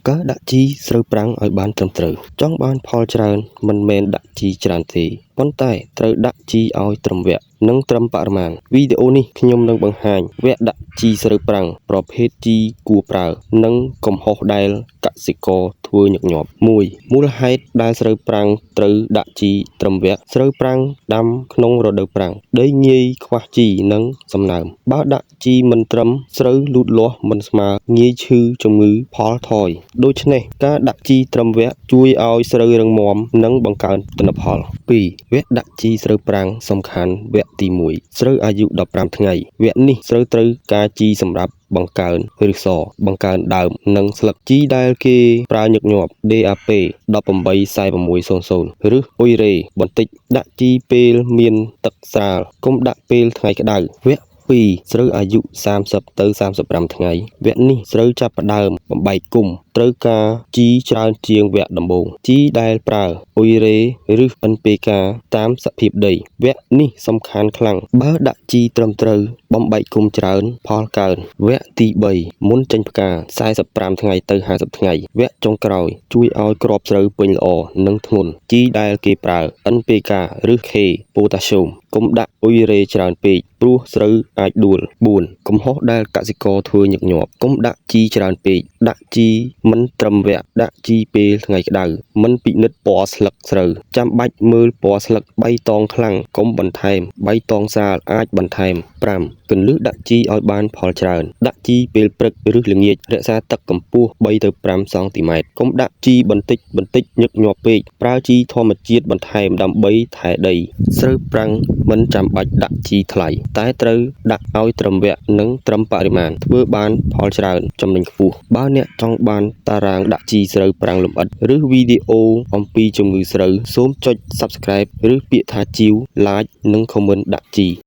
ការដាក់ជីស្រូវប្រាំងឲ្យបានត្រឹមត្រូវចង់បានផលច្រើនមិនមែនដាក់ជីច្រើនទេប៉ុន្តែត្រូវដាក់ជីឲ្យត្រឹមវគ្គនិងត្រឹមបរិមាណវីដេអូនេះខ្ញុំនឹងបង្ហាញវគ្គដាក់ជីស្រូវប្រាំងប្រភេទជីគួរប្រើនិងកំហុសដែលកសិករធ្វើញឹកញាប់1មូលហេតុដែលស្រូវប្រាំងត្រូវដាក់ជីត្រឹមវគ្គស្រូវប្រាំងដាំក្នុងរដូវប្រាំងដីងាយខ្វះជីនិងសំណើមបើដាក់ជីមិនត្រឹមស្រូវលូតលាស់មិនស្មើងាយឈឺជំងឺផលថយដូច្នេះការដាក់ជីត្រឹមវគ្គជួយឲ្យស្រូវរឹងមាំនិងបង្កើនទិន្នផល2វគ្គដាក់ជីស្រូវប្រាំងសំខាន់វគ្គទី1ស្រូវអាយុ15ថ្ងៃវគ្គនេះស្រូវត្រូវការជីសម្រាប់បង្កើនឫសបង្កើនដើមនិងស្លឹកជីដែលគេប្រើញឹកញាប់ DAP 184600ឬអ៊ុយរ៉េបន្តិចដាក់ជីពេលមានទឹកស្រាលកុំដាក់ពេលថ្ងៃក្តៅវគ្គ2ស្រូវអាយុ30ទៅ35ថ្ងៃវគ្គនេះស្រូវចាប់ផ្ដើមបំបែកគុម្ពត្រូវការជីច្រើនជាងវគ្គដំបូងជីដែលប្រើអ៊ុយរ៉េឬ NPK តាមសភាពដីវគ្គនេះសំខាន់ខ្លាំងបើដាក់ជីត្រឹមត្រូវបំបែកគុម្ពច្រើនផលកើនវគ្គទី3មុនចេញផ្កា45ថ្ងៃទៅ50ថ្ងៃវគ្គចុងក្រោយជួយឲ្យគ្រាប់ស្រូវពេញល្អនិងធ្ងន់ជីដែលគេប្រើ NPK ឬ K ប៉ូតាស្យូមកុំដាក់អ៊ុយរ៉េច្រើនពេកព្រោះស្រូវអាចដួល4កំហុសដែលកសិករធ្វើញឹកញាប់កុំដាក់ជីច្រើនពេកដាក់ជីមិនត្រឹមវគ្គដាក់ជីពេលថ្ងៃក្តៅមិនពិនិត្យពណ៌ស្លឹកស្រូវចាំបាច់មើលពណ៌ស្លឹកបៃតងខ្លាំងកុំបន្ថែមបៃតងស្រាលអាចបន្ថែម5គន្លឹះដាក់ជីឲ្យបានផលច្រើនដាក់ជីពេលព្រឹកឬល្ងាចរក្សាទឹកកម្ពស់3ទៅ5សង់ទីម៉ែត្រកុំដាក់ជីបន្តិចបន្តិចញឹកញាប់ពេកប្រើជីធម្មជាតិបន្ថែមដើម្បីថែដីស្រូវប្រាំងមិនចាំបាច់ដាក់ជីថ្លៃតែត្រូវដាក់ឲ្យត្រឹមវគ្គនិងត្រឹមបរិមាណធ្វើបានផលច្រើនចំណេញខ្ពស់បើអ្នកចង់បានតារាងដាក់ជីស្រូវប្រាំងលម្អិតឬវីដេអូអំពីជំងឺស្រូវសូមចុច Subscribe ឬពាក្យថាជីវ Like និង Comment ដាក់ជី។